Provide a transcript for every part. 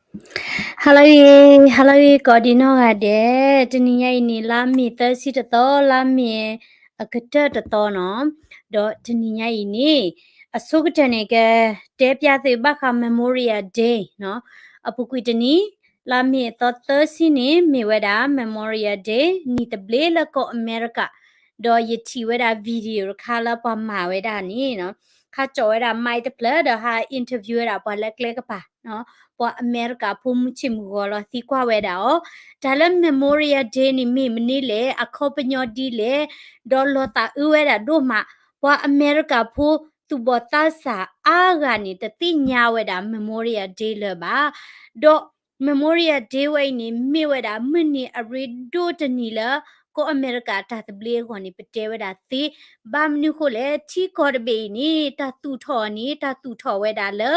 ဟါလၢအဂ့ၤ, ဟါလၢအဂ့ၤ ကိးဒံနီၢ်ဂၤဒဲး, တနံၤညါအံၤန့ၣ် လါမ့ၤသၢဆံတသီ, လါမ့ၤအကတၢၢ်တသီနီၤ, ဒီးတနံၤညါအံၤန့ၣ် အဆိကတၢၢ်န့ၣ် ကတဲပျးသုဘၣ်ဃး Memorial Day နီၤ, အပူၤကွံာ်တနံၤ လါမ့ၤအသီသၢဆံန့ၣ် မ့ၢ်ဝဲဒၣ် Memorial Day နံၣ်သဘျ့လၢကီၢ်အမဲရကၤ, ဒီးယထံၣ်ဝဲဒၣ် video တခါလၢပှၤမၤဝဲဒၣ်န့ၣ်နီၤ, ဟးကၠီၣ်ဝဲဒၣ် mic တဖျၢၣ် ဒီးဟး interview ဝဲဒၣ်ပှၤလၢကျဲကပၤ, ပှၤအမဲရကၤဖိမုၢ်ဆ့ၣ်မုၢ်ဂီၤလီၤသံကွၢ်ဝဲဒၣ်အီၤ, တၢ်လၢ Memorial Day န့ၣ်မ့ၢ်မနုၤလဲၣ်, အခီပညီဒ်လဲၣ်, ဒီးလီၤသးအုးဝဲဒၣ်ဒိၣ်မး, ပှၤအမဲရကၤဖိသူၣ်ဘီၣ်သးစၢ်အါဂၤန့ၣ် တသ့ၣ်ညါဝဲဒၣ် Memorial Day လၢၤဘၣ်. ဒီး Memorial Day ဝဲအံၤန့ၣ် မ့ၢ်ဝဲဒၣ်မုၢ်နံၤအရ့ဒိၣ်တနံၤလၢ ကီၢ်အမဲရကၤတၢ်သဘျ့အဂီၢ်န့ၣ် ပတဲဝဲဒၣ်သ့, ဘၣ်မနုၤဃိလဲၣ်, ထံကီၢ်တဘ့ၣ်အံၤန့ၣ် တၢ်သူၣ်ထီၣ်အီၤန့ၣ် တၢ်သူၣ်ထီၣ်ဝဲဒၣ်လၢ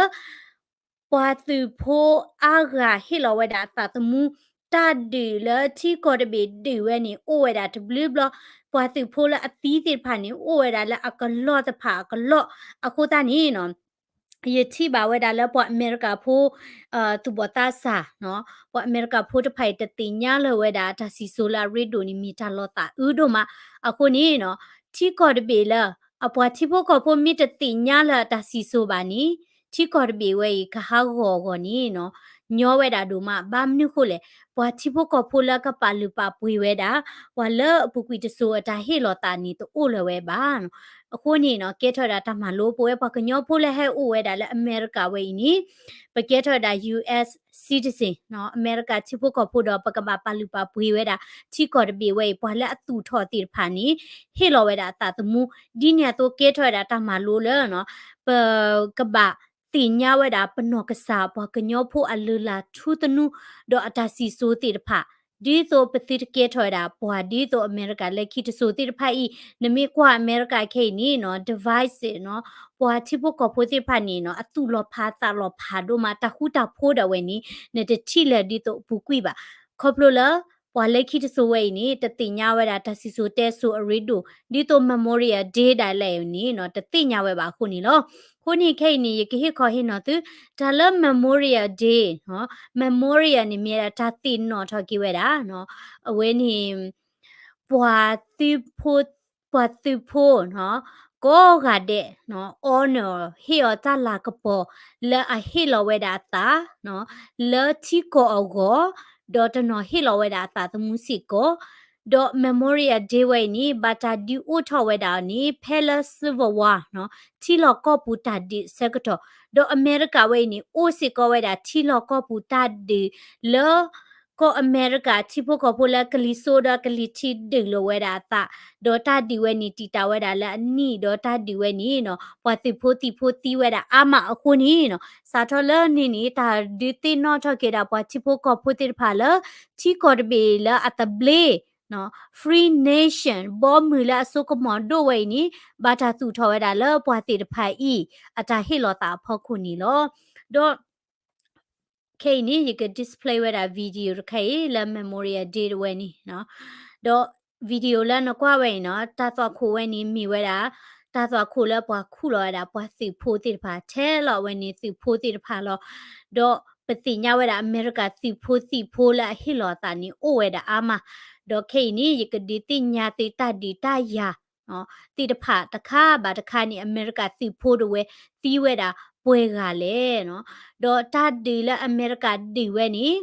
ပှၤသုးဖိအါဂၤဟ့ၣ်လီၤဝဲဒၣ်အသးသမူ, တၢ်ဒုးလၢထံကီၢ်တဘ့ၣ်ဒုးဝဲန့ၣ် အိၣ်ဝဲဒၣ်တဘျုးဘျီ, ပှၤသုးဖိလၢအသံသ့ၣ်တဖၣ်န့ၣ် အိၣ်ဝဲဒၣ်လၢအကလီၢ်တဖၣ်အကလီၢ်, အဃိသတးန့ၣ်နီၤ ယထံၣ်ဘၣ်ဝဲဒၣ်လၢပှၤအမဲရကၤဖိ သူၣ်ဘီၣ်သးစၢ်, ပှၤအမဲရကၤဖိတဖၣ်အံၤ တသ့ၣ်ညါလၢၤဝဲဒၣ် အတၢ်စံၣ်စိၤလၢအရ့ဒိၣ်န့ၣ် မ့ၢ်တၢ်လီၤသးအုးဒိၣ်မး. အဃိန့ၣ်နီၤ ထံကီၢ်တဘ့ၣ်လၢ အပှၤထံဖိကီၢ်ဖိမ့ၢ်တသ့ၣ်ညါလၢၤအတၢ်စံၣ်စိၤဘၣ်န့ၣ် ထံကီၢ်တဘ့ၣ်ဝဲအံၤ ကဟးဂီၤအဂီၢ်န့ၣ်နီၤ ညီဝဲဒၣ်ဒိၣ်မး. ဘၣ်မနုၤဃိလဲၣ်, ပှၤထံဖိကီၢ်ဖိလၢကပာ်လုၢ်ပာ်ပှ့ၤဝဲဒၣ် ပှၤလၢအပူၤကွံာ်တစိၤအတၢ်ဟ့ၣ်လီၤသးန့ၣ် တအိၣ်လၢၤဝဲဘၣ်နီၤ. အဃိန့ၣ်နီၤ ကဲထီၣ်ဝဲဒၣ်တၢ်မၤလိ ပဝဲပှၤကညီဖိလၢဟဲအိၣ်ဝဲဒၣ်လၢအမဲရကၤဝဲအံၤန့ၣ် ပကဲထီၣ်ဝဲဒၣ် US citizen နီၤ, အမဲရကၤထံဖိကီၢ်ဖိဒီး ပကဘၣ်ပာ်လုၢ်ပာ်ပှ့ၤဝဲဒၣ် ထံကီၢ်တဘ့ၣ်ဝဲအံၤ ပှၤလၢအသူၣ်ထီၣ်သ့ၣ်တဖၣ်န့ၣ် ဟ့ၣ်လီၤဝဲဒၣ်အသးသမူ, ဒ်န့ၣ်အသိးကဲထီၣ်ဝဲဒၣ်တၢ်မၤလိလၢ ပကဘၣ်သ့ၣ်ညါဝဲဒၣ် ပနီၢ်ကစၢ်ပှၤကညီဖိအလုၢ်အလၢ်ထူသနူ ဒီးအတၢ်စံၣ်စိၤသ့ၣ်တဖၣ်, ဒ်သိးပသုတကဲထီၣ်ဝဲဒၣ် ပှၤဒ်သိးအမဲရကၤလၢခံတစိၤသ့ၣ်တဖၣ်အံၤ, နမ့ၢ်ကွၢ်အမဲရကၤခဲအံၤန့ၣ်နီၤ divisive နီၤ, ပှၤထံဖိကီၢ်ဖိသ့ၣ်တဖၣ်န့ၣ်နီၤ အသူၣ်လီၤဖးသးလီၤဖးဒိၣ်မး, တၢ်ဃူတၢ်ဖိးဒၣ်ဝဲန့ၣ် နတထံၣ်လၢၤဒ်သိးအပူၤကွံာ်ဘၣ်. ခီဖျိလၢ ပှၤလၢခံတစိၤဝဲအံၤန့ၣ် တသ့ၣ်ညါဝဲဒၣ်တၢ်စံၣ်စိၤတဲစိၤအရ့ဒိၣ် ဒ်သိး Memorial Day ဒၣ်လဲာ်န့ၣ်နီၤ တသ့ၣ်ညါဝဲဘၣ်အဃိန့ၣ်လီၤ. အဃိန့ၣ်ခဲအံၤန့ၣ် ယကဟ့ၣ်ခီဟ့ၣ်နီၤသု တၢ်လၢ Memorial Day နီၤ, Memorial န့ၣ်မ့ၢ်ဒၣ်တၢ်သ့ၣ်နီၣ်ထီၣ်က့ၤဝဲဒၣ်နီၤ, အဝဲန့ၣ် ပှၤသုးဖိ ပှၤသုးဖိနီၤ ကိးဂၤဒဲး honor ဟ့ၣ်အီၤတၢ်လၤကပီၤ လၢအဟ့ၣ်လီၤဝဲဒၣ်အသး လၢထံကီၢ်အဂီၢ်, ဒီးတနီၤဟ့ၣ်လီၤဝဲဒၣ်အသးသမူစ့ၢ်ကီး, ဒီး Memorial Day ဝဲအံၤန့ၣ် ဘၣ်တၢ်ဒုးအိၣ်ထီၣ်ဝဲဒၣ်အီၤန့ၣ် ဖဲလၢ Civil War နီၤ, ထံလီၢ်ကီၢ်ပူၤတၢ်ဒုးအဆၢကတီၢ်, ဒီးအမဲရကၤဝဲအံၤန့ၣ် အိၣ်စ့ၢ်ကီးဝဲဒၣ်ထံလီၢ်ကီၢ်ပူၤတၢ်ဒုးလၢ ကီၢ်အမဲရကၤထံဖိကီၢ်ဖိလၢကလံၤစိးဒီးကလံၤထံးဒုးလိာ်ဝဲဒၣ်အသး, ဒီးတၢ်ဒုးဝဲန့ၣ်တံာ်တာ်ဝဲဒၣ်လၢအနံၣ်, ဒီးတၢ်ဒုးဝဲန့ၣ်နီၤ ပှၤသုးဖိသံၣ်ဖိသံဝဲဒၣ်အါမးအဃိန့ၣ်နီၤ, စးထီၣ်လၢန့ၣ်န့ၣ် တၢ်ဒုးသ့ၣ်နီၣ်ထီၣ်က့ၤဒၣ်ပှၤထံဖိကီၢ်ဖိသ့ၣ်တဖၣ်လၢ ထံကီၢ်တဘ့ၣ်လၢအသဘျ့ free nation ဘီမုၢ်လၢအစိကမီၤဒိၣ်ဝဲအံၤန့ၣ် ဘၣ်တၢ်သူၣ်ထီၣ်ဝဲဒၣ်လၢပှၤသ့ၣ်တဖၣ်အံၤ အတၢ်ဟ့ၣ်လီၤသးအဖီခိၣ်န့ၣ်လီၤ. ဒီး ခဲအံၤန့ၣ် ယက display ဝဲဒၣ် video တခါအံၤလၢ Memorial Day တဝဲန့ၣ်, ဒီး video လၢနကွၢ်ဝဲအံၤနီၤ တၢ်သွၣ်ခိၣ်ဝဲန့ၣ်မ့ၢ်ဝဲဒၣ် တၢ်သွၣ်ခိၣ်လၢပှၤခူၣ်လီၤဝဲဒၣ် ပှၤသုးဖိသ့ၣ်တဖၣ် ထဲလီၤဝဲန့ၣ်သုးဖိသ့ၣ်တဖၣ်လီၤ. ဒီးပသ့ၣ်ညါဝဲဒၣ်အမဲရကၤသုးဖိသံၣ်ဖိလၢအဟ့ၣ်လီၤအသးန့ၣ် အိၣ်ဝဲဒၣ်အါမး, ဒီးခဲအံၤန့ၣ် ယကဒုးသ့ၣ်ညါသုတၢ်ဒုးတၢ်ယၤ သ့ၣ်တဖၣ်တခါဘၣ်တခါန့ၣ် အမဲရကၤသုးဖိဒၣ်ဝဲသံဝဲဒၣ်ပှဲၤဂၤလဲၣ်နီၤ, ဒီးတၢ်ဒုးလၢအမဲရကၤဒုးဝဲန့ၣ်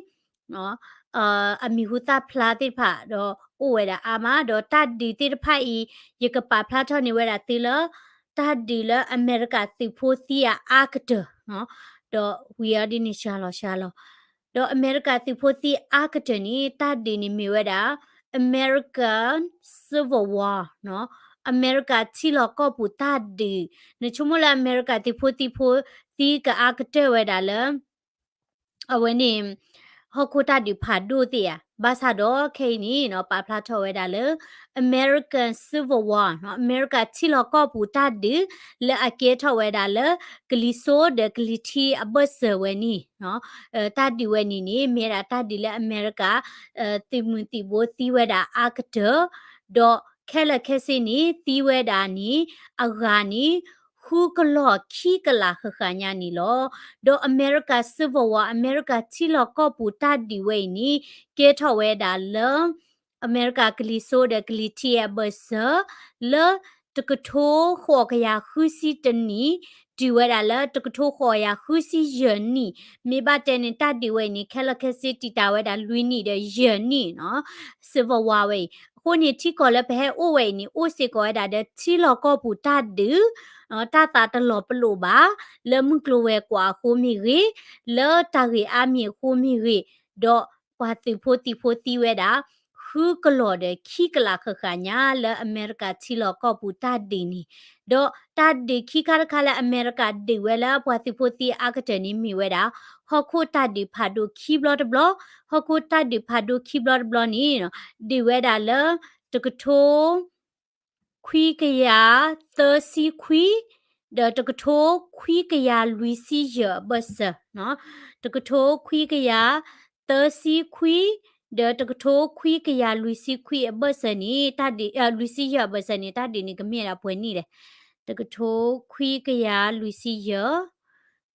အမံၤဟူသၣ်ဖျါသ့ၣ်တဖၣ်ဒီးအိၣ်ဝဲဒၣ်အါမး, ဒီးတၢ်ဒုးသ့ၣ်တဖၣ်အံၤ ယကပာ်ဖျါထီၣ်န့ၢ်ဝဲဒၣ်သုလၢ တၢ်ဒုးလၢအမဲရကၤသုးဖိသံအအါကတၢၢ်, ဒီးဝံၤအီၤဒ်န့ၣ်စှၤလီၤစှၤလီၤ, ဒီးအမဲရကၤသုးဖိသံအါကတၢၢ်န့ၣ် တၢ်ဒုးန့ၣ်မ့ၢ်ဝဲဒၣ် American Civil War နီၤ, အမဲရကၤထံလီၢ်ကီၢ်ပူၤတၢ်ဒုး, နဆိကမိၣ်လၢအမဲရကၤသုးဖိသံဖိသံကအါကတၢၢ်ဝဲဒၣ်လၢ အဝဲန့ၣ် ဟီၣ်ခိၣ်တၢ်ဒုးဖးဒိၣ်သ့ၣ်ဧါ, ဘၣ်ဆၣ်ဒီးခဲအံၤန့ၣ်နီၤ ပာ်ဖျါထီၣ်ဝဲဒၣ်လၢ American Civil War နီၤ, အမဲရကၤထံလီၢ်ကီၢ်ပူၤတၢ်ဒုး လၢအကဲထီၣ်ဝဲဒၣ်လၢ ကလံၤစိးဒီးကလံၤထံးအဘၢၣ်စၢၤဝဲန့ၣ်နီၤ, တၢ်ဒုးဝဲန့ၣ်န့ၣ် မ့ၢ်ဒၣ်တၢ်ဒုးလၢအမဲရကၤ သုးမုၢ်သံၣ်ဘိသံဝဲဒၣ်အါကတၢၢ်, ဒီးခဲလၢာ်ခဲဆ့န့ၣ် သံဝဲဒၣ်န့ၣ် အဂၤန့ၣ် ဃ ဃုကလီၢ်ခံကလးဃၣ်ဃၣ်ညါန့ၣ်လီၤ. ဒီးအမဲရကၤ Civil War အမဲရကၤထံလီၢ်ကီၢ်ပူၤတၢ်ဒုးဝဲအံၤန့ၣ် ကဲထီၣ်ဝဲဒၣ်လၢ အမဲရကၤကလံၤစိးဒီးကလံၤထံးအဘၢၣ်စၢၤ လၢတကထိဃိးကယၤဃုဆံတနံၣ် တုၤဝဲဒၣ်လၢတကထိဃိးကယၤဃုဆံယဲၢ်နံၣ်, မ့ၢ်ဘၣ်တဲန့ၣ် တၢ်ဒုးဝဲအံၤန့ၣ် ခဲလၢာ်ခဲဆ့တံာ်တာ်ဝဲဒၣ်လွံၢ်နံၣ်ဒီးယဲၢ်နံၣ်နီၤ, Civil War ဝဲအံၤ. အဃိန့ၣ် ထံကီၢ်လၢပဟဲအိၣ်ဝဲအံၤန့ၣ် အိၣ်စ့ၢ်ကီးဝဲဒၣ်ဒီးထံလီၢ်ကီၢ်ပူၤတၢ်ဒုး တၢ်သးတလီၤပလိာ်ဘၣ်, လၢမုၢ်ကျိၤဝဲၤကွာ်အဃိမ့ၢ်ဂ့ၤ, လၢတၢ်ဂ့ၢ်အါမံၤအဃိမ့ၢ်ဂ့ၤ, ဒီးပှၤသုးဖိသံၣ်ဖိသံဝဲဒၣ် ဃုကလီၢ်ဒီးခံကလးဃၣ်ဃၣ်ညါလၢအမဲရကၤထံလီၢ်ကီၢ်ပူၤတၢ်ဒုးန့ၣ်, ဒီးတၢ်ဒုးခံခါတခါလၢအမဲရကၤဒုးဝဲလၢအပှၤသုးဖိသံအါကတၢၢ်န့ၣ်မ့ၢ်ဝဲဒၣ် ဟီၣ်ခိၣ်တၢ်ဒုးဖးဒိၣ်ခံဘျီတဘျီ, ဟီၣ်ခိၣ်တၢ်ဒုးဖးဒိၣ်ခံဘျီတဘျီန့ၣ် ဒုးဝဲဒၣ်လၢ တကထိ ခွံကယၤသၢဆံခွံ ဒီးတကထိခွံကယၤလွံၢ်ဆံယဲၢ်အဘၢၣ်စၢၤ, တကထိခွံကယၤသၢဆံခွံ ဒီးတကထိခွံကယၤလွံၢ်ဆံခွံအဘၢၣ်စၢၤန့ၣ် တၢ်ဒုး, လွံၢ်ဆံယဲၢ်အဘၢၣ်စၢၤန့ၣ် တၢ်ဒုးန့ၣ်ကမ့ၢ်ဒၣ်ပှဲၤနံၣ်လဲၣ်, တကထိခွံကယၤလွံၢ်ဆံယဲၢ်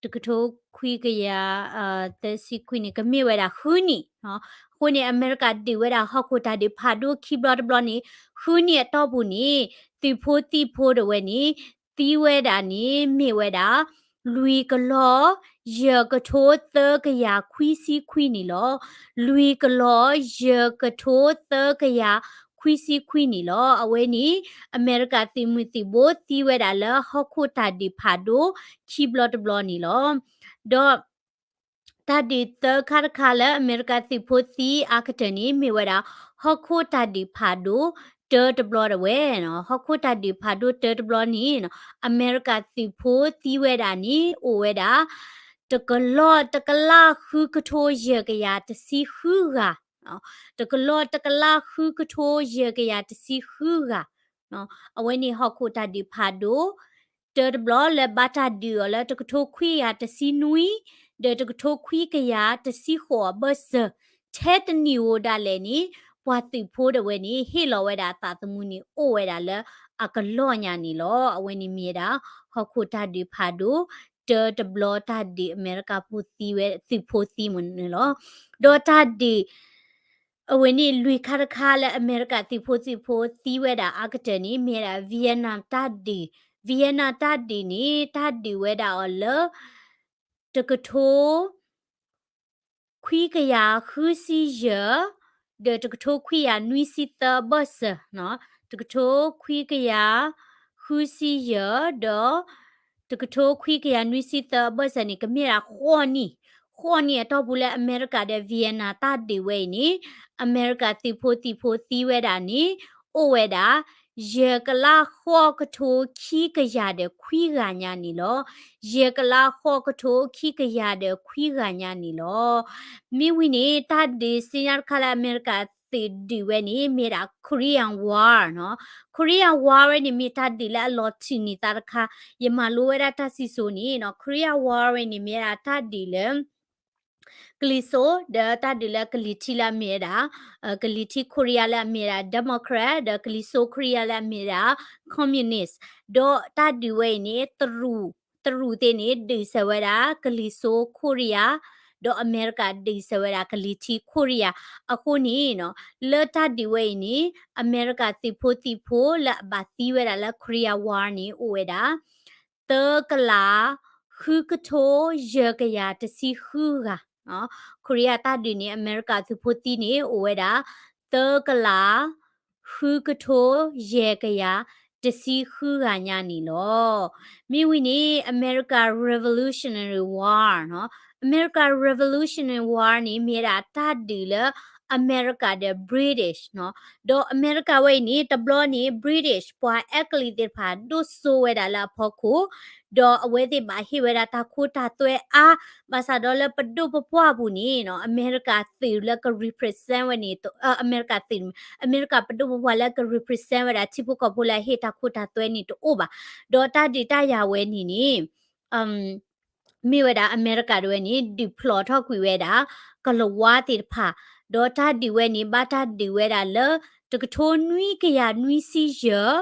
တကထိခွံကယၤ သၢဆံခွံန့ၣ် ကမ့ၢ်ဝဲဒၣ်ဃုနံၣ်. အဃိန့ၣ် အမဲရကၤဒုးဝဲဒၣ်ဟီၣ်ခိၣ်တၢ်ဒုးဖးဒိၣ်ခံဘျီတဘျီန့ၣ် ဃုနံၣ်အတီၢ်ပူၤန့ၣ် သုးဖိသံၣ်ဖိဒၣ်ဝဲန့ၣ် သံဝဲဒၣ်န့ၣ် မ့ၢ်ဝဲဒၣ် လွံၢ်ကလီၢ် ယဲၢ်ကထိသၢကယၤခွံဆံခွံနံၣ်လီၤ. လွံၢ်ကလီၢ် ယဲၢ်ကထိသၢကယၤခွံဆံခွံနံၣ်လီၤ. အဝဲန့ၣ် အမဲရကၤသုးမုၢ်သံၣ်ဘိသံဝဲဒၣ်လၢဟီၣ်ခိၣ်တၢ်ဒုးဖးဒိၣ်ခံဘျီတဘျီန့ၣ်လီၤ. ဒီး တၢ်ဒုးသၢခါတခါလၢအမဲရကၤသုးဖိသံအါကတၢၢ်န့ၣ် မ့ၢ်ဝဲဒၣ် ဟီၣ်ခိၣ်တၢ်ဒုးဖးဒိၣ်တၢတဘျီဒၣ်ဝဲနီၤ. ဟီၣ်ခိၣ်တၢ်ဒုးဖးဒိၣ်တၢတဘျီန့ၣ် အမဲရကၤသုးဖိသံဝဲဒၣ်န့ၣ် အိၣ်ဝဲဒၣ် တကလီၢ်တကလးဃုကထိယဲၢ်ကယၤတဆံဃုဂၤ, တကလီၢ်တကလးဃုကထိယဲၢ်ကယၤတဆံဃုဂၤ. အဝဲန့ၣ်ဟီၣ်ခိၣ်တၢ်ဒုးဖးဒိၣ် တၢတဘျီလၢဘၣ်တၢ်ဒုးအီၤလၢတကထိခွံကယၤတဆံနွံ ဒီးတကထိခွံကယၤတဆံဃိးအဘၢၣ်စၢၤ ထဲတနံၣ်ဧိၤဒၣ်လဲာ်န့ၣ် ပှၤသုးဖိဒၣ်ဝဲန့ၣ် ဟ့ၣ်လီၤဝဲဒၣ်အသးသမူန့ၣ် အိၣ်ဝဲဒၣ်လၢအကလီၢ်ညါန့ၣ်လီၤ. အဝဲန့ၣ်မ့ၢ်ဝဲဒၣ် ဟီၣ်ခိၣ်တၢ်ဒုးဖးဒိၣ် တၢတဘျီတၢ်ဒုးအမဲရကၤဖိသံဝဲ သုးဖိသံမ့ၢ်န့ၣ်လီၤ. ဒီးတၢ်ဒုး အဝဲန့ၣ်လွံၢ်ခါတခါလၢအမဲရကၤသုးဖိသံဖိသံဝဲဒၣ်အါကတၢၢ်န့ၣ် မ့ၢ်ဝဲဒၣ် Vietnam တၢ်ဒုး, Vietnam တၢ်ဒုးန့ၣ် တၢ်ဒုးဝဲဒၣ်အီၤလၢ တကထိ ခွံကယၤဃုဆံယဲၢ် ဒီးတကထိခွံကယၤနွံဆံသၢအဘၢၣ်စၢၤ, တကထိခွံကယၤဃုဆံယဲၢ် ဒီး တကထိခွံကယၤနွံဆံသၢအဘၢၣ်စၢၤန့ၣ် ကမ့ၢ်ဒၣ်ဃိးနံၣ်, ဃိးနံၣ်အတီၢ်ပူၤလၢအမဲရကၤဒီး Vietnam တၢ်ဒုးဝဲအံၤန့ၣ် အမဲရကၤသုးဖိသံၣ်ဖိသံဝဲဒၣ်န့ၣ် အိၣ်ဝဲဒၣ် ယဲၢ်ကလးဃိးကထိခံကယၤဒီးခွံဂၤညါန့ၣ်လီၤ. ယဲၢ်ကလးဃိးကထိခံကယၤဒီးခွံဂၤညါန့ၣ်လီၤ. မ့ၢ်ဝံၤန့ၣ် တၢ်ဒုးစံညါတခါလၢအမဲရကၤသုးဒုးဝဲန့ၣ် မ့ၢ်ဒၣ် Korean War နီၤ. Korean War ဝဲန့ၣ် မ့ၢ်တၢ်ဒုးလၢအလီၤထုးန့ၢ်သးတခါ, ယမၤလိဝဲဒၣ်တၢ်စံၣ်စိၤန့ၣ်နီၤ, Korean War ဝဲန့ၣ် မ့ၢ်ဒၣ်တၢ်ဒုးလၢ ကလံၤစိး ဒီးတၢ်ဒုးလၢကလံၤထံးလၢအမ့ၢ်ဝဲဒၣ် ကလံၤထံး Korea လၢအမ့ၢ်ဝဲဒၣ် Democrat ဒီးကလံၤစိး Korea လၢအမ့ၢ်ဝဲဒၣ် Communist ဒီးတၢ်ဒုးဝဲအံၤန့ၣ် တရူးသ့ၣ်န့ၣ် ဒုးစၢၤဝဲဒၣ် ကလံၤစိး Korea ဒီးအမဲရကၤဒုးစၢၤဝဲဒၣ် ကလံၤထံး Korea အဃိန့ၣ်နီၤ, လၢတၢ်ဒုးဝဲအံၤန့ၣ် အမဲရကၤသုးဖိသံၣ်ဖိလၢအဘၣ်သံဝဲဒၣ်လၢ Korea War န့ၣ် အိၣ်ဝဲဒၣ် သၢကလး ဃုကထိ ယဲၢ်ကယၤတဆံဃုဂၤ, Korea တၢ်ဒုးန့ၣ် အမဲရကၤသုးဖိသံန့ၣ် အိၣ်ဝဲဒၣ် သၢကလး ဃုကထိ ယဲၢ်ကယၤ တဆံဃုဂၤညါန့ၣ်လီၤ. မ့ၢ်ဝံၤန့ၣ် America Revolutionary War နီၤ, America Revolutionary War န့ၣ် မ့ၢ်ဝဲဒၣ်တၢ်ဒုးလၢ အမဲရကၤဒီး British နီၤ, ဒီးအမဲရကၤဝဲအံၤန့ၣ် တဘျီန့ၣ် British ပှၤအဲကလံးသ့ၣ်တဖၣ် ဒိၣ်စိဝဲဒၣ်လၢအဖီခိၣ်, ဒီးအဝဲသ့ၣ်ဘၣ်ဟ့ၣ်ဝဲဒၣ်တၢ်ခိတၢ်သွဲအါ, ဘၣ်ဆၣ်ဒီးလၢပဒိၣ်ပပှၢ်ပူၤန့ၣ်နီၤ, အမဲရကၤသုးလၢက represent ဝဲန့ၣ် အမဲရကၤသုး, အမဲရကၤပဒိၣ်ပပှၢ်လၢက represent ဝဲဒၣ်ထံဖိကီၢ်ဖိလၢအဟ့ၣ်တၢ်ခိတၢ်သွဲန့ၣ်တအိၣ်ဘၣ်, ဒီးတၢ်ဒုးတၢ်ယၤဝဲန့ၣ်န့ၣ် မ့ၢ်ဝဲဒၣ်အမဲရကၤဒၣ်ဝဲန့ၣ် ဒုးဖျိးထီၣ်ကွံာ်ဝဲဒၣ် ကလၤဝါသ့ၣ်တဖၣ်, ဒီးတၢ်ဒုးဝဲန့ၣ် ဘၣ်တၢ်ဒုးဝဲဒၣ်လၢ တကထိနွံကယၤနွံဆံယဲၢ်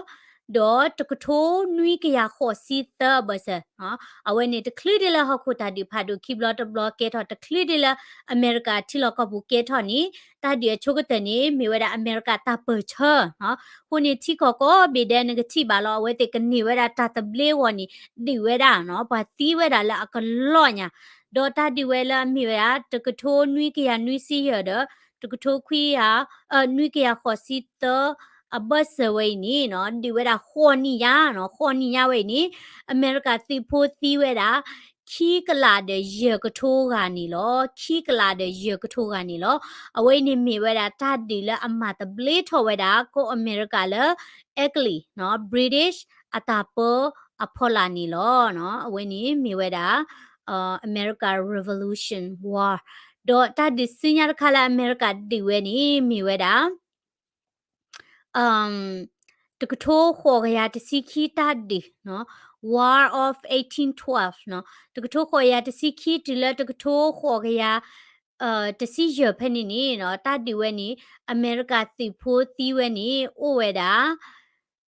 ဒီးတကထိနွံကယၤဃိးဆံသၢအဘၢၣ်စၢၤ, အဝဲန့ၣ်တချုးဒ်လၢဟီၣ်ခိၣ်တၢ်ဒုးဖးဒိၣ်ခံဘျီတဘျီကဲထီၣ် တချုးဒ်လၢအမဲရကၤထံလီၢ်ကီၢ်ပူၤကဲထီၣ်န့ၣ် တၢ်ဒုးအဆိကတၢၢ်န့ၣ် မ့ၢ်ဝဲဒၣ်အမဲရကၤတၢ်ပၢၢ်ဆၢ, အဃိန့ၣ်ထံကီၢ်ကိးဘ့ၣ်ဒဲးနကထံၣ်ဘၣ်လီၤ အဝဲသ့ၣ်ကန့ၢ်ဝဲဒၣ်တၢ်သဘျ့အဂီၢ်န့ၣ် ဒုးဝဲဒၣ် ပှၤသံဝဲဒၣ်လၢအကလီၢ်ညါ, ဒီးတၢ်ဒုးဝဲလၢအမ့ၢ်ဝဲဒၣ် တကထိနွံကယၤနွံဆံယဲၢ်ဒီး တကထိခွံကယၤ နွံကယၤဃိးဆံသၢ အဘၢၣ်စၢၤဝဲအံၤန့ၣ် ဒုးဝဲဒၣ်ဃိးနံၣ်ညါ, ဃိးနံၣ်ညါဝဲအံၤန့ၣ် အမဲရကၤသုးဖိသံဝဲဒၣ် ခံကလးဒီးယဲၢ်ကထိဂၤန့ၣ်လီၤ. ခံကလးဒီးယဲၢ်ကထိဂၤန့ၣ်လီၤ. အဝဲအံၤန့ၣ်မ့ၢ်ဝဲဒၣ်တၢ်ဒုးလၢအမၤသဘျ့ထီၣ်ဝဲဒၣ် ကီၢ်အမဲရကၤလၢ အဲကလံး British အတၢ်ပၢအဖီလာ်န့ၣ်လီၤ. အဝဲန့ၣ်မ့ၢ်ဝဲဒၣ် America Revolution War ဒီးတၢ်ဒုးဆူညါတခါလၢအမဲရကၤဒုးဝဲန့ၣ် မ့ၢ်ဝဲဒၣ် တကထိဃိးကယၤတဆံခံတၢ်ဒုး War of eighteen twelve တကထိဃိးကယၤတဆံခံတုၤလၢတကထိဃိးကယၤ တဆံယဲၢ်ဖဲန့ၣ်န့ၣ် တၢ်ဒုးဝဲန့ၣ် အမဲရကၤသုးဖိသံဝဲန့ၣ် အိၣ်ဝဲဒၣ်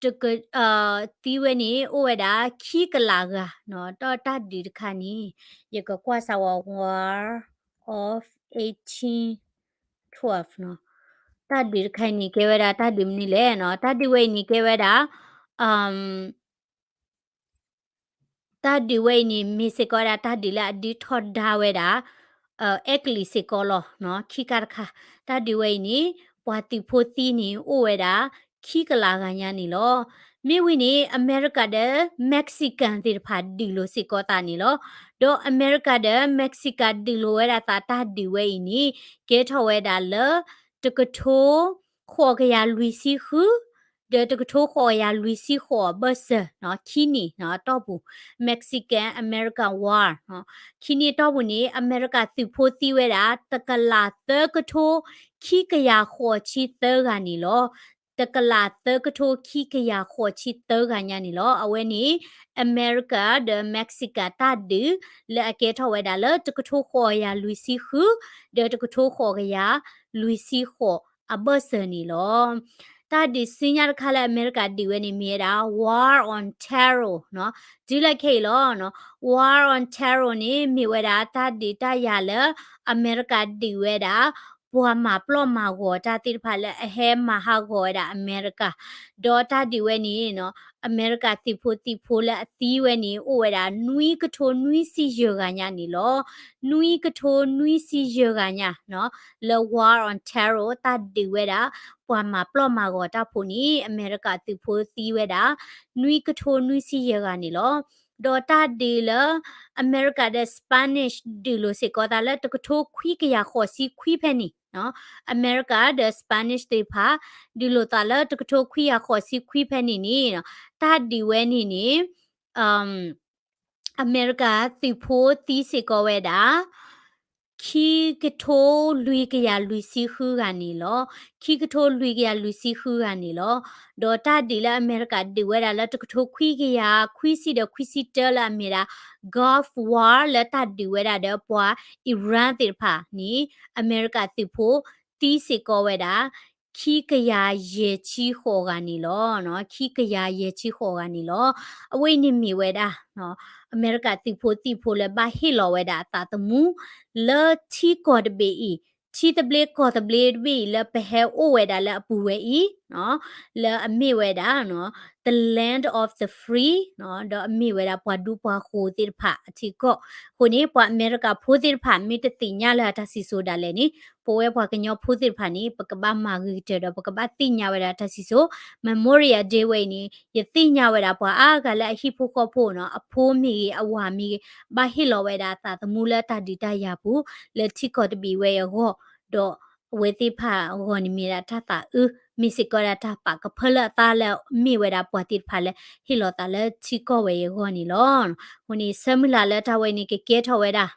တက သံဝဲန့ၣ် အိၣ်ဝဲဒၣ်ခံကလးဂၤ, ဒီးတၢ်ဒုးတခါန့ၣ် ယကကွၢ်စးဝဲ War of eighteen twelve နီၤ, တၢ်ဒုးတခါအံၤန့ၣ် ကဲဝဲဒၣ်တၢ်ဒုးမနုၤလဲၣ်နီၤ, တၢ်ဒုးဝဲအံၤန့ၣ် ကဲဝဲဒၣ် တၢ်ဒုးဝဲအံၤန့ၣ် မ့ၢ်စ့ၢ်ကီးဝဲဒၣ် တၢ်ဒုးလၢအဒုးထီဒါဝဲဒၣ် အဲကလံးစ့ၢ်ကီးလီၤ. ခံခါတခါ တၢ်ဒုးဝဲအံၤန့ၣ် ပှၤသုးဖိသံန့ၣ် အိၣ်ဝဲဒၣ် ခံကလးဂၤညါန့ၣ်လီၤ. မ့ၢ်ဝံၤန့ၣ် အမဲရကၤဒီး Mexican သ့ၣ်တဖၣ်ဒုးလိာ်စ့ၢ်ကီးသးန့ၣ်လီၤ. ဒီးအမဲရကၤဒီး Mexican ဒုးလိာ်ဝဲဒၣ်သးတၢ်ဒုးဝဲအံၤန့ၣ် ကဲထီၣ်ဝဲဒၣ်လၢ တကထိ ဃိးကယၤလွံၢ်ဆံဃု ဒီးတကထိဃိးကယၤလွံၢ်ဆံဃိးအဘၢၣ်စၢၤ ခံနံၣ်အတီၢ်ပူၤ Mexican American War ခံနံၣ်အတီၢ်ပူၤန့ၣ် အမဲရကၤသုးဖိသံဝဲဒၣ် တကလးသၢကထိ ခံကယၤဃိးဆံသၢဂၤန့ၣ်လီၤ. တကလးသၢကထိ ခံကယၤဃိးဆံသၢဂၤညါန့ၣ်လီၤ. အဝဲန့ၣ် အမဲရကၤဒီး Mexican တၢ်ဒုး လၢအကဲထီၣ်ဝဲဒၣ်လၢ တကထိဃိးကယၤလွံၢ်ဆံဃု ဒီးတကထိဃိးကယၤလွံၢ်ဆံဃိးအဘၢၣ်စၢၤန့ၣ်လီၤ. တၢ်ဒုးဆူညါတခါလၢအမဲရကၤဒုးဝဲန့ၣ် မ့ၢ်ဝဲဒၣ် War on Terror နီၤ, တုၤလၢခဲအံၤလီၤ. War on Terror န့ၣ် မ့ၢ်ဝဲဒၣ်တၢ်ဒုးတၢ်ယၤလၢ အမဲရကၤဒုးဝဲဒၣ် ပှၤမၤပျီၢ်မၤဂီၤတၢ်သ့ၣ်တဖၣ်လၢအဟဲမၤဟးဂီၤဝဲဒၣ်အမဲရကၤ, ဒီးတၢ်ဒုးဝဲန့ၣ် အမဲရကၤသုးဖိသံၣ်ဖိလၢအသံဝဲန့ၣ် အိၣ်ဝဲဒၣ် နွံကထိနွံဆံယဲၢ်ဂၤညါန့ၣ်လီၤ. နွံကထိနွံဆံယဲၢ်ဂၤညါ လၢ War on Terror တၢ်ဒုးဝဲဒၣ် ပှၤမၤပျီၢ်မၤဂီၤတၢ်ဖိန့ၣ် အမဲရကၤသုးဖိသံဝဲဒၣ် နွံကထိနွံဆံယဲၢ်ဂၤန့ၣ်လီၤ. ဒီးတၢ်ဒုးလၢ အမဲရကၤဒီး Spanish ဒုးလိာ်စ့ၢ်ကီးသးလၢ တကထိခွံကယၤဃိးဆံခွံဖဲန့ၣ် အမဲရကၤဒီး Spanish သ့ၣ်တဖၣ် ဒုးလိာ်သးလၢတကထိခွံကယၤဃိးဆံခွံဖဲန့ၣ်န့ၣ် တၢ်ဒုးဝဲန့ၣ်န့ၣ် အမဲရကၤသုးဖိသံစ့ၢ်ကီးဝဲဒၣ် ခံကထိလွံၢ်ကယၤလွံၢ်ဆံဃုဂၤန့ၣ်လီၤ. ခံကထိလွံၢ်ကယၤလွံၢ်ဆံဃုဂၤန့ၣ်လီၤ. ဒီးတၢ်ဒုးလၢအမဲရကၤဒုးဝဲဒၣ်လၢတကထိခွံကယၤခွံဆံဒီးခွံဆံတၢလၢအမ့ၢ်ဒၣ် Gulf War လၢတၢ်ဒုးဝဲဒၣ်ဒီးပှၤ Iran သ့ၣ်တဖၣ်န့ၣ် အမဲရကၤသုးဖိသံစ့ၢ်ကီးဝဲဒၣ် ခံကယၤယဲၢ်ဆံဃိးဂၤန့ၣ်လီၤ. ခံကယၤယဲၢ်ဆံဃိးဂၤန့ၣ်လီၤ. အဝဲအံၤန့ၣ်မ့ၢ်ဝဲဒၣ် အမဲရကၤသုးဖိသံၣ်ဖိလၢဘၣ်ဟ့ၣ်လီၤဝဲဒၣ်အသးသမူ လၢထံကီၢ်တဘ့ၣ်အံၤ, ထံသဘျ့ကီၢ်သဘျ့တဘ့ၣ်အံၤလၢပဟဲအိၣ်ဝဲဒၣ်လၢအပူၤဝဲအံၤ လၢအမ့ၢ်ဝဲဒၣ် the land of the free ဒီးအမ့ၢ်ဝဲဒၣ်ပှၤဒူပှၤယိၤသ့ၣ်တဖၣ်အထံကီၢ်. အဃိန့ၣ် ပှၤအမဲရကၤဖိသ့ၣ်တဖၣ် မ့ၢ်တသ့ၣ်ညါလၢအတၢ်စံၣ်စိၤဒၣ်လဲာ်န့ၣ် ပဝဲပှၤကညီဖိသ့ၣ်တဖၣ်န့ၣ် ပကဘၣ်မၤဂ့ၤကတၢၢ်ဒီး ပကဘၣ်သ့ၣ်ညါဝဲဒၣ်တၢ်စံၣ်စိၤ Memorial Day ဝဲအံၤန့ၣ် ယသ့ၣ်ညါဝဲဒၣ်ပှၤအါဂၤလၢအဟံၣ်ဖိဃီဖိနီၤ, အဖိမ့ၢ်ဂ့ၤ အဝၤမ့ၢ်ဂ့ၤ ဘၣ်ဟ့ၣ်လီၤဝဲဒၣ်အသးသမူလၢတၢ်ဒုးတၢ်ယၤပူၤ လၢထံကီၢ်တဘ့ၣ်ဝဲအဂီၢ်, ဒီးအဝဲသ့ၣ်တဖၣ်အဂီၢ်န့ၣ်မ့ၢ်ဒၣ်တၢ်သးအုး, မ့ၢ်စ့ၢ်ကီးဒၣ်တၢ်ပာ်ကဖၢလၢအသးလၢအမ့ၢ်ဝဲဒၣ်ပှၤသ့ၣ်တဖၣ်လၢဟ့ၣ်လီၤသးလၢထံကီၢ်ဝဲအံၤအဂီၢ်န့ၣ်လီၤ. အဃိန့ၣ် ဆၢမုၢ်လၢ်လၢတၢ်ဝဲန့ၣ်ကကဲထီၣ်ဝဲဒၣ်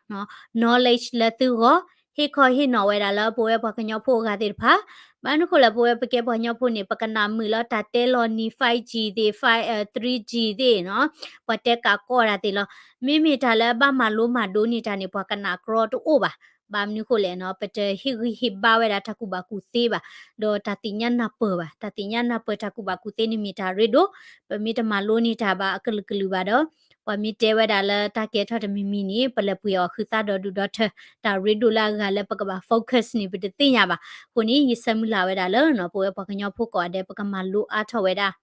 knowledge လၢသုဂီၢ်, ဟ့ၣ်ခီဟ့ၣ်နီၤဝဲဒၣ်လၢပဝဲပှၤကညီဖိအဂၤသ့ၣ်တဖၣ်, ဘၣ်မနုၤဃိလၢပဝဲပကဲပှၤကညီဖိန့ၣ် ပကနၣ်မုာ်လီၤတၢ်တဲလီၤနံၤ five G သ့ၣ် five, three G သ့ၣ်နီၤ, ပှၤတဲကးကီးတၢ်သ့ၣ်လီၤ. မ့မ့ၢ်တၢ်လၢဘၣ်မၤလိမၤဒိးန့ၢ်တၢ်န့ၣ် ပှၤကနၣ်ကြီတအိၣ်ဘၣ်. ဘၣ်မနုၤဃိလဲၣ်နီၤ ပတဟ့ၣ်ဂံၢ်ဟ့ၣ်ဘါဝဲဒၣ်တၢ်ကူၣ်ဘၣ်ကူၣ်သ့ဘၣ်, ဒီးတၢ်သ့ၣ်ညါနၢ်ပၢၢ်ဘၣ်. တၢ်သ့ၣ်ညါနၢ်ပၢၢ်တၢ်ကူၣ်ဘၣ်ကူၣ်သ့န့ၣ်မ့ၢ်တၢ်ရ့ဒိၣ်, ပမ့ၢ်တမၤလိန့ၢ်တၢ်ဘၣ်အကလုာ်ကလုာ်ဘၣ်ဒီး ပှၤမ့ၢ်တဲဝဲဒၣ်လၢတၢ်ကဲထီၣ်တမံၤမံၤန့ၣ် ပလဲၤပှ့ၤအီၤဃုာ်သးဒီးဒုၣ်ဒီထၢ, တၢ်ရ့ဒိၣ်လၢအဂၤလၢပကဘၣ် focus န့ၣ် ပတသ့ၣ်ညါဘၣ်. အဃိန့ၣ် ယဆၢမုၢ်လၢ်ဝဲဒၣ်လၢနီၤ ပဝဲပှၤကညီဖိကိးဂၤဒဲး ပကမၤလိအါထီၣ်ဝဲဒၣ်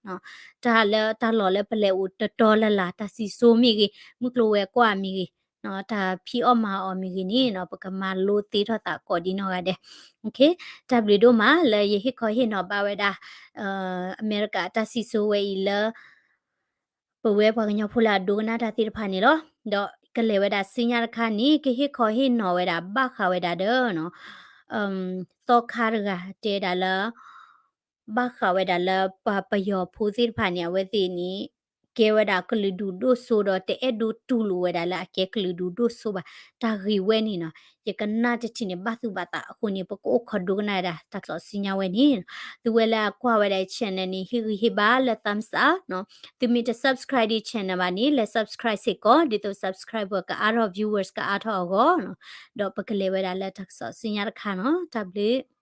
တၢ်လၢတၢ်လီၢ်လၢပလဲၤအိၣ်တတီလၢ်လၢ် တၢ်စံၣ်စိၤမ့ၢ်ဂ့ၤ, မုၢ်ကျိၤဝဲၤကွာ်မ့ၢ်ဂ့ၤ, တၢ်ဖံးအီၣ်မၤအီၣ်မ့ၢ်ဂ့ၤန့ၣ်နီၤ ပကမၤလိသ့ထီၣ်သးကိးဒ်နီၢ်ဂၤဒဲး. တၢ်ဘျုးဒိၣ်မးလၢယဟ့ၣ်ခီဟ့ၣ်နီၤဘၣ်ဝဲဒၣ် အမဲရကၤတၢ်စံၣ်စိၤဝဲအံၤလၢ ပဝဲပှၤကညီဖိလၢအဒိကနၣ်တၢ်သ့ၣ်တဖၣ်န့ၣ်လီၤ. ဒီးကလဲၤဝဲဒၣ်ဆူညါတခါန့ၣ် ကဟ့ၣ်ခီဟ့ၣ်နီၤဝဲဒၣ်ဘၣ်ဃးဝဲဒၣ်ဒီး သီခါတဂၤတဲဒၣ်လၢ ဘၣ်ဃးဝဲဒၣ်လၢပှၤပယီၤဖိသ့ၣ်တဖၣ်န့ၣ် အဝဲသ့ၣ်န့ၣ် ကဲဝဲဒၣ်ကလုာ်ဒူၣ်ဒိၣ်စိဒီး တအဲၣ်ဒိးတူၢ်လိာ်ဝဲဒၣ်လၢအကဲကလုာ်ဒူၣ်ဒိၣ်စိဘၣ်. တၢ်ဂ့ၢ်ဝဲန့ၣ်နီၤ ယကနၣ်တထံၣ်န့ၣ် ဘၣ်သူၣ်ဘၣ်သးအဃိန့ၣ် ပကအိၣ်ခိးဒိကနၣ်ဝဲဒၣ်တၢ်ကစီၣ်ဆူညါဝဲန့ၣ်. သုဝဲလၢအကွၢ်ဝဲဒၣ် channel န့ၣ် ဟ့ၣ်ဂံၢ်ဟ့ၣ်ဘါလၢ thumbs up နီၤ. သုမ့ၢ်တ subscribe ဒီး channel ဘၣ်န့ၣ် လဲၤ subscribe စ့ၢ်ကီး ဒ်သိး subscriber ကအါထီၣ် viewers ကအါထီၣ်အဂီၢ်နီၤ. ဒီးပကလဲၤဝဲဒၣ်လၢတၢ်ကစီၣ်ဆူညါတခါနီၤ. တၢ်ဘျုး